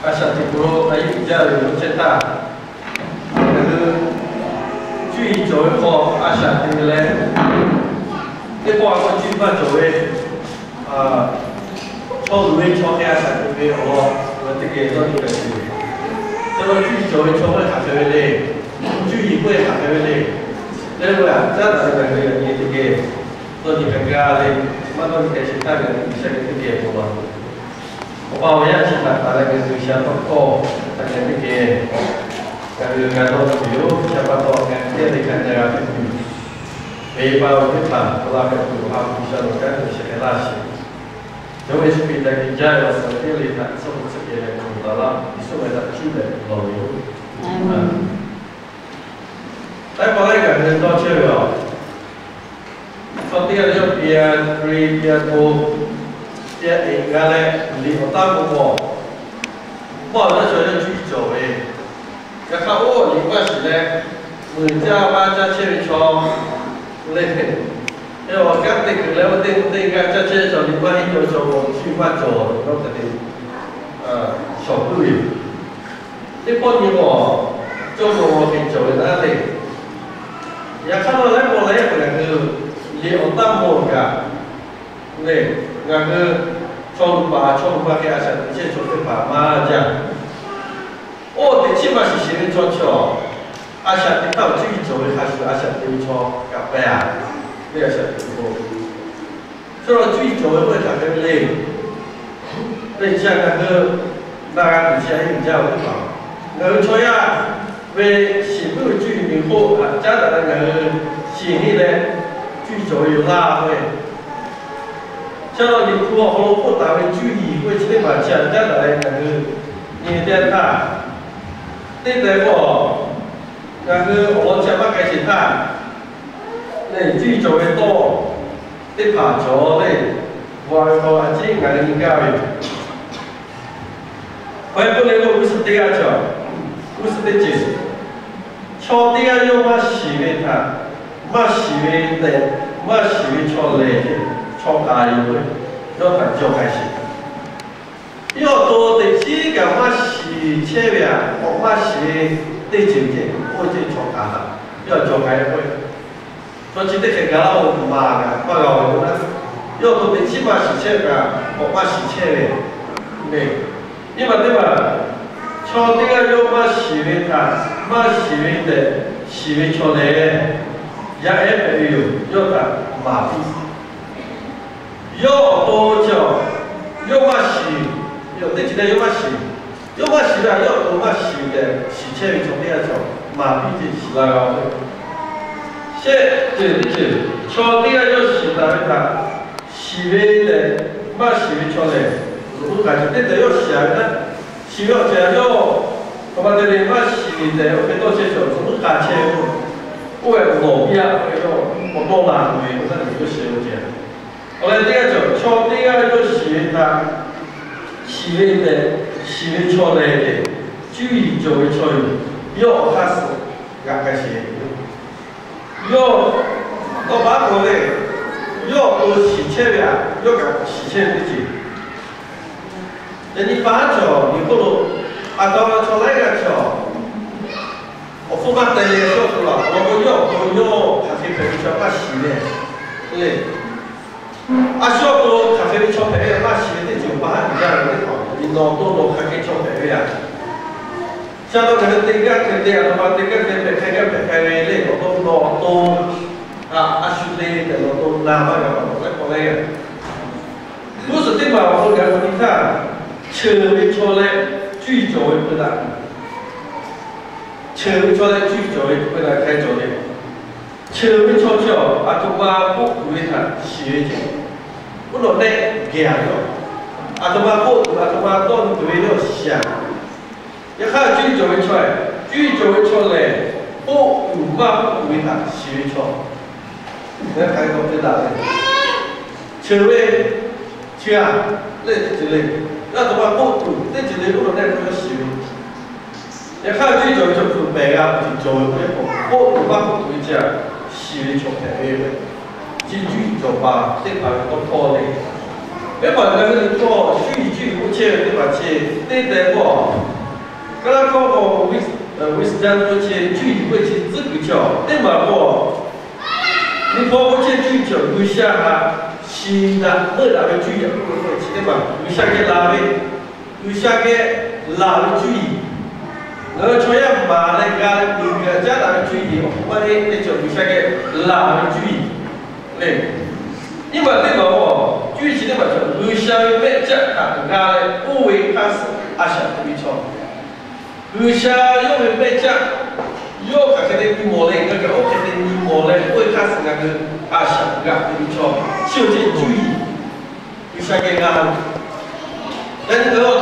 A shaꞈ teꞈ kuˬ lo a yeˇ uiˍ jaˇ ve awˬ chehˇ htaˇ, ngaˬ hui cuˇ yiˍ cawˬ ve hk'aw a shaꞈ teꞈ ve leh, teˇ pawˆ a hk'aw cuˇ yiˍ maˇ cawˬ ve, chaw luˬ ve chaw hk'e a shaꞈ teꞈ ve awˬ lawn ngaˬ hui teˇ geh dawˇ nyi hpehꞈ tuˬ yoˬ. Chaw lo cuˇ yiˍ cawˬ ve chaw k'oˆ ve hk'aˬ hk'e ve le. Cuˇ yiˍ k'oˆ ve hk'aˬ hk'e ve le. Leh lo a caˉ daꞈ ve ngaˬ hui yaꞈ nyi teˇ geh dawˇ nyi hpehꞈ gaˇ le. Maˇ dawˇ nyi hpehꞈ sheˍ htaˇ, ngaˬ hui G'uiˬsha geh teˇ geh bon laˬ. Awˬ pa awˬ yaˇ chi htaꞈ taˍ leh ngaˬ hui G'uiˬsha tawˇ hkawˇ htaꞈ geh teˇ geh ngaˬ hui g'a dawˇ tuˬ yoˬ. Chi pa taw ngaˬ hui teˇ geh teˇ geh g'a hpehꞈ tuˬ yoˬ. Ve pa awˬ teˇ hpaˍ awˬ laꞈ hpehꞈ tuˬ awˬ ha hpu G'uiˬsha nawˬ kanˉ te sheh hk'e laˇ sheˍ. Jawˇmawˇ Yeˍsuˆ Hkriꞈ htaꞈ geh jaˇ ve awˬ suhˍ teˇ le htaꞈ suhˉ hpu tsuhˆ geh leh hk'aˬ taˍ laˇ, Yeˍsuˆ ve htaꞈ cuˇ leh lawˬ ve yoˬ. Taiˉ pa laiˉ kaꞈ hk'e dawˇ chehˇ ve yoˬ. Chaw teˇ g'aˇ leh yawˇ pia hkui pia to, pia eꞈ g'a leh liꞈ awˬ taˇ k'o k'o, mawˇ awˬ yaˇ chaw yaˇ cuˇ yiˍ cawˬ ve, yaꞈ hk'aˇ oˇ liꞈ maˇ shiˍ leh, muiˬ caˇ maˇ caˇ chehˇ ve chaw le. Eˬ, awˬ kanˉ te kuiˬ leh oˇ teˇ k'oˆ teˇ g'aˇ caˇ chehˇ ve chaw liꞈ maˇ henˇ cawˬ ve chaw, cuˇ yiˍ maˇ cawˬ, yawˇ hk'e te shawˍ puiˉ ve yoˬ. Teˇ pawˆ nyi k'o, cawˇ mawˬ mawˬ hk'e cawˬ ve naˉ le. Yaꞈ hk'aˇ nawˬ laiˉ pawˆ laiˉ yaˇ hpehꞈ ngaˬ hui liꞈ awˬ taˇ mawˬ kaꞈ le, ngaˬ hui chaw luˬ paˍ chaw luˬ ma hk'e a shaꞈ teꞈ chehˇ chaw teˇ hpaˍ maˇ jaˇ. Oˇ teꞈ chiˉ maˇ shiˍ sheˍ ve chaw chi awˬ, a shaꞈ teꞈ htaˇ awˬ cuˇ yiˍ cawˬ ve hk'a shuˍ a shaꞈ teꞈ ve chaw kaꞈ pehˍ a. Ve a shaꞈ teꞈ ve k'o, chaw cuˇ yiˍ cawˬ ve k'oˆ ve htaꞈ hk'e ve le. Ve chi a ngaˬ hui na g'a tuˬ chi a yeˇ uiˍ jaˇ ve teˇ hpaˍ, ngaˬ hui chaw yaˇ ve shiˍ puiˉ ve cuˇ yiˍ miˬ hk'oˆ htaꞈ caˉ daꞈ leh ngaˬ hui shiˍ henˇ leh cuˇ yiˍ cawˬ ve yoˬ laˇ ve. Chi a law Liꞈ hpu awˬ hk'aw lo k'oˆ taˍ ve cuˇ yiˍ k'oˆ ve chi teˇ hpaˍ chi a caˉ daꞈ leh ngaˬ hui nyi teˇ yanˇ htaˇ, teˇ teh k'o, ngaˬ hui awˬ lawn chi a maˇ k'ai sheˍ htaˇ, lehˬ cuˇ yiˍ cawˬ ve tawˇ teˇ hpaˍ cawˬ le. G'a ve k'o a ciˉ ngaˬ hui nyi gaˇ ve yoˬ. Hk'e k'oˆ le k'o, g'uˇ suhˍ teˇ g'aˇ cawˬ, g'uˇ suhˍ teˇ ceuˬ, chaw teˇ g'aˇ yawˇ maˇ shiˍ ve htaꞈ, maˇ shiˍ ve tehꞈ, maˇ shiˍ ve chaw lehˬ, chaw k'a yoˬ ve, yawˇ htaꞈ jaw k'ai sheˍ. Yawˇ awˬ to teꞈ chiˉ kaꞈ maˇ shiˍ chehˇ ve htaꞈ k'awꞈ maˇ shiˍ ve teˇ ceuˬ ceh, oˇ ceh chaw k'a htaꞈ yawˇ jaw k'ai k'oˆ ve, chaw chi teˇ hkeh gaˬ laˇ-oˬ, maˍ kaꞈ maˇ g'a-oˬ ve k'o naˉ, yawˇ awˬ to teꞈ chiˉ maˇ shiˍ chehˇ kaꞈ k'awꞈ maˇ shiˍ chehˇ ve le. Nyi ma teˇ maˬ, chaw teˇ g'aˇ yawˇ maˇ shiˍ ve htaꞈ maˇ shiˍ ve tehꞈ shiˍ ve chaw lehˬ, yaˇ ehˉ hpehꞈ ve yoˬ. Yawˇ htaꞈ maˍ piˇ. Yawˇ awˬ to chi awˬ, yawˇ maˇ shiˍ, yawˇ teˇ ceuˬ leh yawˇ maˇ shiˍ, yawˇ maˇ shiˍ leh yawˇ awˬ to maˇ shiˍ tehꞈ shiˍ chehˇ ve chaw teˇ g'aˇ chi awˬ, maˍ piˇ ce shiˍ la g'a-oˬ ve. Shehˆ ceuˬ teˇ ceuˬ, chaw teˇ g'aˇ yawˇ shiˍ taˍ ve htaꞈ shiˍ ve tehꞈ maˇ shiˍ ve chaw lehˬ, zuhꞈ muiˉ k'a ceuˬ teˇ tehꞈ yawˇ shiˍ ve htaˇ, shiˍ ve awˬ ceuˬ a yawˇ, hk'aˬ ma te ve maˇ shiˍ tehꞈ oˇ hk'e dawˇ chehˇ cawˬ zuhꞈ muiˉ k'a chehˇ ve, oˇ ve awˬ lawˬ piˇ a ve yawˇ k'awꞈ dawˇ la tuˬ ve k'o htaˇ yawˇ shiˍ ve awˬ ceuˬ. Awˬ leh teˇ g'aˇ cawˬ, chaw teˇ g'aˇ yawˇ shiˍ ve htaꞈ shiˍ ve tehꞈ shiˍ ve chaw lehˬ, cuˇ yiˍ cawˬ ve chaw yoˬ. Yawˇ awˬ hk'aˇ suh g'aꞈ k'ai sheˍ ve yoˬ. Yawˇ tawˇ pa k'oˆ le, yawˇ awˬ to shiˍ chehˇ ve htaꞈ yawˇ kaꞈ shiˍ chehˇ ve teˇ ceuˬ. Yaꞈ nyi pa haˉ cawˬ miˬ hk'oˆ lo, a taw chaw laiˉ g'aˇ cawˬ, awˬ hpfuhˇ maˇ teh leh shawˉ k'o laˬ, awˬ lawn k'o yawˇ awˬ to yawˇ hk'aˬ hk'e hpehꞈ ve chaw maˇ shiˍ leh, le, a shu awˬ to hk'aˬ hk'e ve chaw hpehꞈ ve maˇ shiˍ ve teˇ ceuˬ pa haˉ uiˍ jaˇ ve teˇ hpaˍ, nawˬ awˬ to nawˬ hk'aˬ hk'e chaw hpehꞈ ve a. Chi a taw ngaˬ hui te gaˇ hk'e te, a htoꞈ ma te gaˇ hk'e hpehꞈ hk'e gaˇ hpehꞈ hk'e ve le, awˬ to nawˬ awˬ to a shu le tehꞈ nawˬ awˬ to na maˇ g'a, nawˬ laiˉ k'awꞈ leh g'aˇ. G'uˇ suhˍ teˇ maˬ awˬ hk'aw lo ngaˬ hui nyi htaˇ, cheuˬ ve chaw leh cuˇ yiˍ cawˬ ve peu daꞈ, cheuˬ ve chaw leh cuˇ yiˍ cawˬ ve peu daꞈ hk'e cawˬ ve. Cheuˬ ve chaw chi awˬ, a htoꞈ ma k'oˆ tuˬ ve htaꞈ shiˍ ve ceh, oˇ nawˬ tehˆ geh a ve yoˬ. A htoꞈ ma k'oˆ tuˬ, a htoꞈ ma dawˇ tuˬ ve yawˇ shiˍ a. Yaꞈ hk'aˇ cuˇ yiˍ cawˬ ve chaw, cuˇ yiˍ cawˬ ve chaw lehˬ, k'oˆ tuˬ maˇ k'oˆ tuˬ ve htaꞈ shiˍ ve chaw. Ngaˬ hk'aˬ hk'e k'awꞈ te daꞈ ve, cheuˬ ve chi a, lehˬ teˇ ceuˬ le, a htoꞈ ma k'oˆ tuˬ teˇ ceuˬ le, oˇ nawˬ tehˆ k'o yawˇ shiˍ ve. Yaꞈ hk'aˇ cuˇ yiˍ cawˬ ve chaw hk'e pehˬ g'a tuˬ cawˬ ve k'o, k'oˆ tuˬ maˇ k'oˆ tuˬ ve chi a, shiˍ ve chaw hpehꞈ ve yoˬ. Chi cuˇ yiˍ cawˬ paˍ teˇ hpaˍ ve tawˇ hkawˇ le. Teˇ hpaˍ ngaˬ hui nyi htawˇ, cuˇ yiˍ cuˇ Cuˇ yiˍ k'oˆ chehˇ ve teˇ hpaˍ chi teˇ teh k'o, Kaˇlaˇ hkawˇ k'o, wisdom k'oˆ ve chi cuˇ yiˍ k'oˆ ve chi tcuhˉ kuiˬ chi awˬ teˇ maˬ k'o, nyi hpawˇ k'oˆ chehˇ cuˇ yiˍ chi awˬ G'uiˬsha htaꞈ shiˍ daꞈ meuˆ daꞈ ve cuˇ yiˍ k'oˆ ve chi teˇ maˬ G'uiˬsha geh laˬ ve, G'uiˬsha geh laˬ ve cuˇ yiˍ. Ngaˬ hui chaw yaˇ maˍ leh g'a leh uiˍ g'a jaˇ daꞈ ve cuˇ yiˍ awˬ hk'aw maˇ heˆ. Teˇ ceuˬ G'uiˬsha geh laˬ ve cuˇ yiˍ le. Nyiˇ maˬ teˇ maˬ k'o, cuˇ yiˍ chi teˇ maˬ cawˬ G'uiˬsha ve mehˆ caˆ htaꞈ g'a leh oˇ ve hk'aˇ suh a shaꞈ teꞈ ve chaw. G'uiˬsha yawˇ ve mehˆ caˆ yawˇ hk'aˬ hk'e te nyi mawˬ leh, ngaˬ kaꞈ oˇ hk'e te nyi mawˬ leh, oˇ ve hk'aˇ suh ngaˬ hui a shaꞈ g'aꞈ teꞈ ve chaw chi awˬ ceh cuˇ yiˍ G'uiˬsha geh g'a ve. Yaꞈ nyi ngaˬ hui